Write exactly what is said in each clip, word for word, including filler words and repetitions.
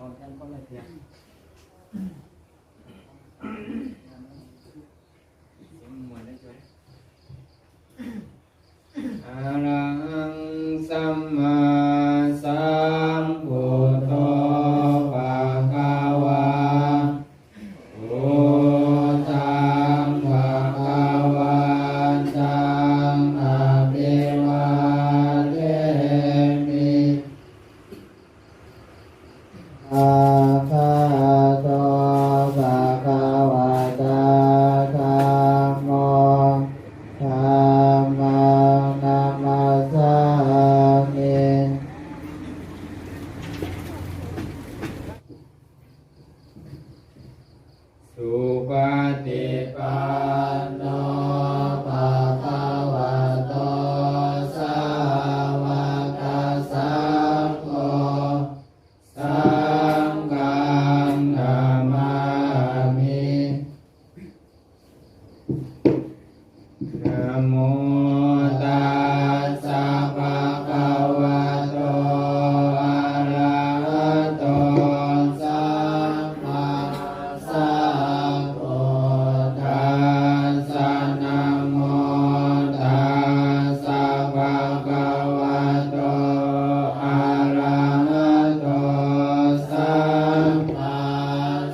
ของท่านก็ไม่เพียง Arahaṃ sammāsambuddho bhagavā. Buddhaṃ bhagavantaṃ abhivādemi. Svākkhāto bhagavatā dhammo. Dhammaṃ namassāmi. Supaṭipanno bhagavato sāvakasaṅgho. Saṅghaṃ namāmi. Namo tassa bhagavato arahato sammāsambuddhassa. Namo tassa bhagavato arahato sammā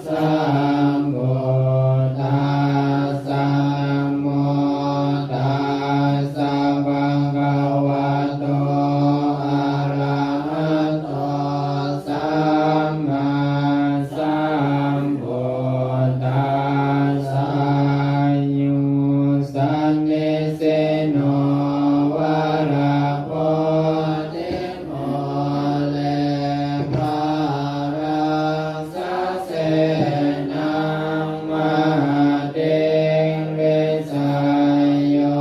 sambuddhassa. Namo tassa bhagavato arahato sammāsambuddhassa. Yo sannisinno varabodhi mūle māraṃ sasenaṃ mahatiṃ vijeyyo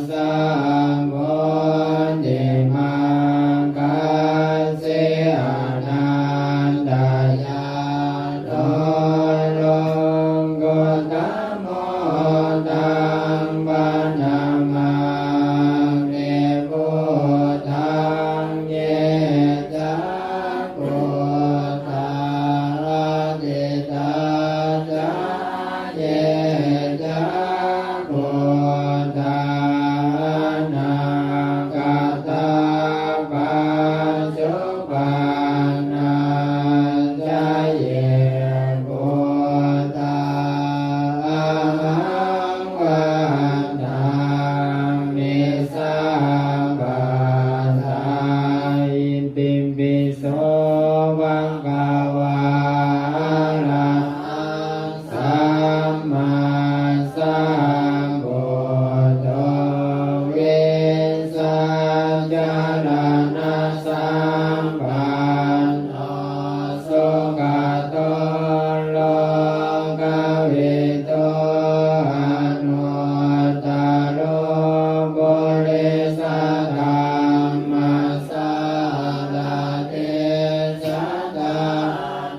sambodhimaggasi anantañāṇo lokuttamo taṃ paṇamāmi buddhaṃ. Ye ca buddhā atītā ca ye ca buddhā anāgatā paccuppannā ca ye buddhā ahaṃ vandāmi sabbadā. Itipi so bhagavā arahaṃ sammāsambuddho vijjācaraṇasampanno sugato lokavidū anuttaro purisadammasārathi satthā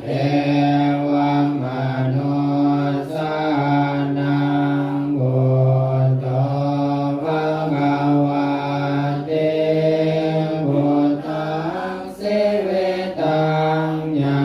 devamanussānaṃ buddho bhagavāti. Buddhaṃ jīvitaṃ yā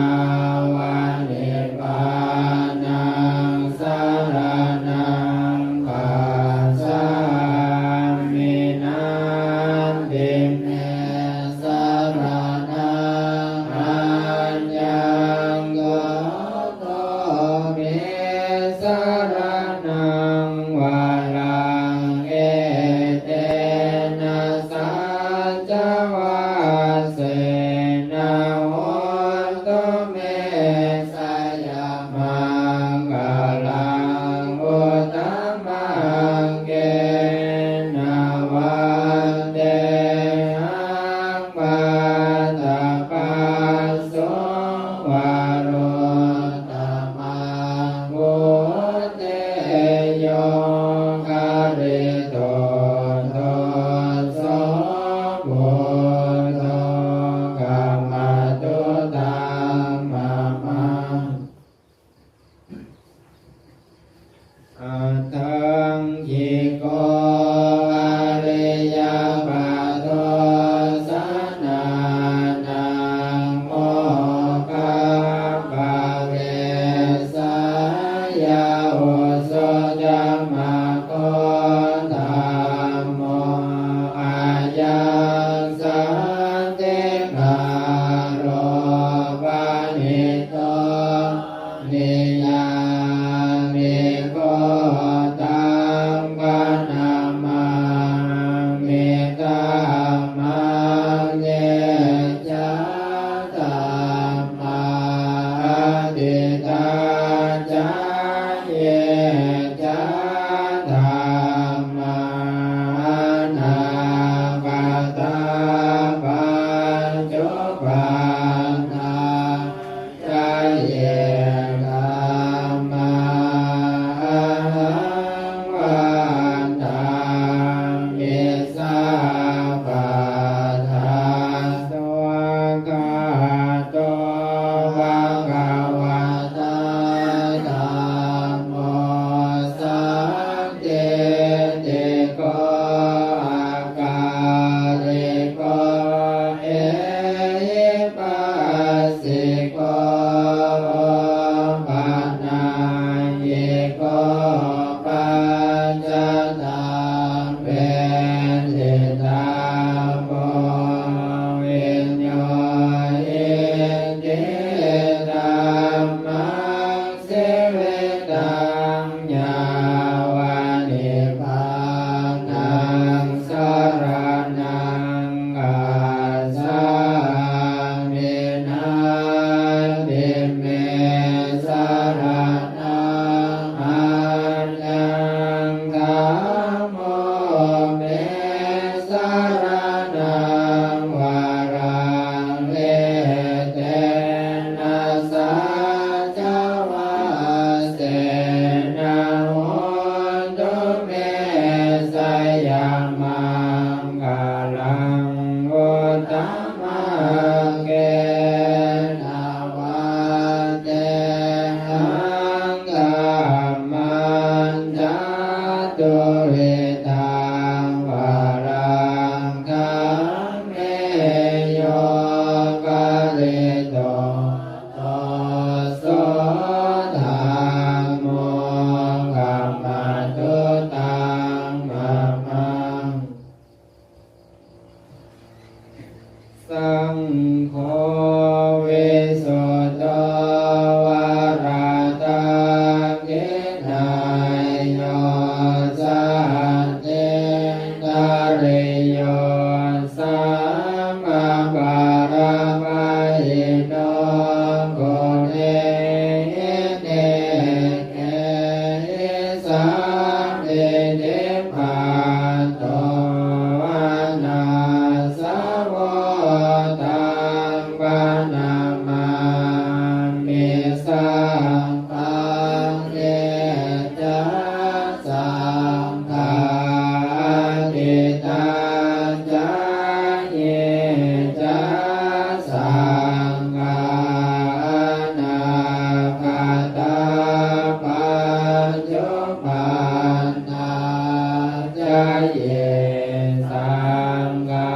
to niyyāniko taṃ paṇamāmi dhammaṃ. Ye ca dhammā atītā ca ye ca dhammā anāgatā paccuppannā ca ye dhammā ahaṃ vandāmi sabbadā. Svākkhāto bhagavatā dhammo sandiṭṭhiko akāliko ehipassiko opanayiko paccattaṃ veditabbo viññūhīti. Dhammaṃ jīvitaṃ yāva nibbānaṃ saraṇaṃ gacchāmi. Natthi me saraṇaṃ aññaṃ, dhammo me saraṇaṃ varaṃ, etena saccavajjena hotu me jayamaṅgalaṃ. Uttamaṅgena vaddehaṃ dhammañca duvidhaṃ varaṃ, dhamme yo khalito doso, dhammo khamatu taṃ mamaṃ. Saṅgho visuddho varadakkhiṇeyyo, santindriyo sabbapāṇabhāsino, guṇehi nekehi samiddhipatto anāsavo, taṃ paṇamāmi sabbaṃ. Ye ca saṅghā atītā ca ye ca saṅghā anāgatā paccuppannā ca ye saṅghā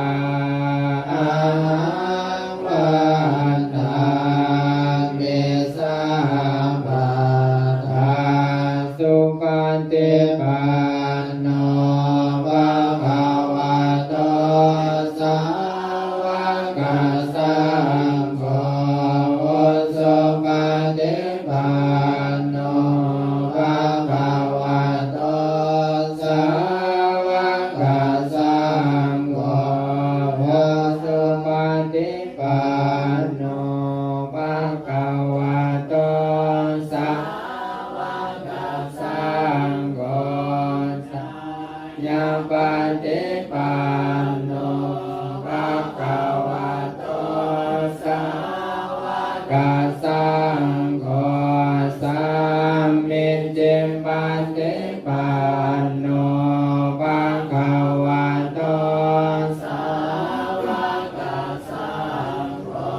ahaṃ vandāmi sabbadā. Supaṭipanno bhagavato sāvakasaṅgho, ujupaṭipanno bhagavato sāvakasaṅgho, ujupaṭipanno bhagavato sāvakasaṅgho, ñāyapaṭipanno bhagavato sāvakasaṅgho, sāmīcipaṭipanno bhagavato sāvakasaṅgho,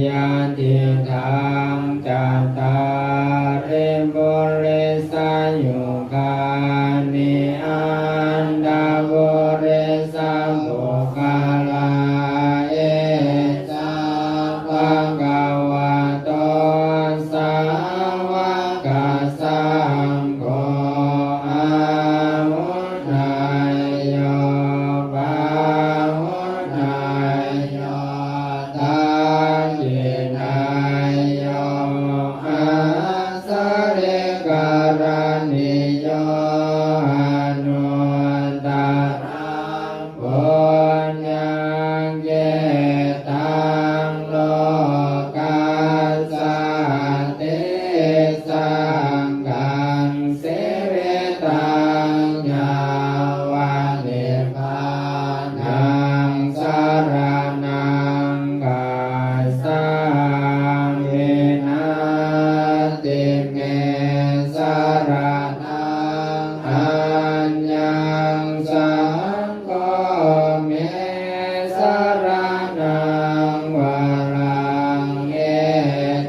yadidaṃ cattāri purisayugāni aṭṭha purisapuggalā, esa bhagavato sāvakasaṅgho, āhuneyyo pāhuneyyo dakkhiṇeyyo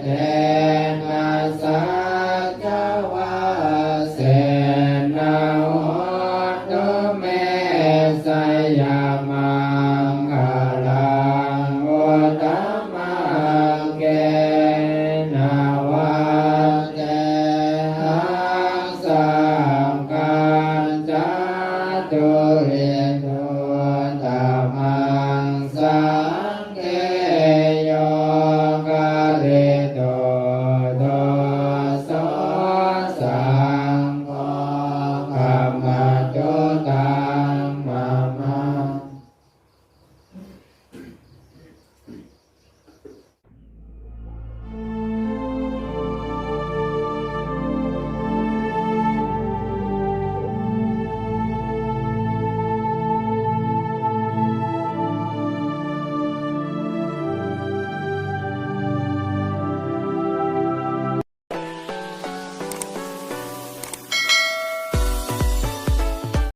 Te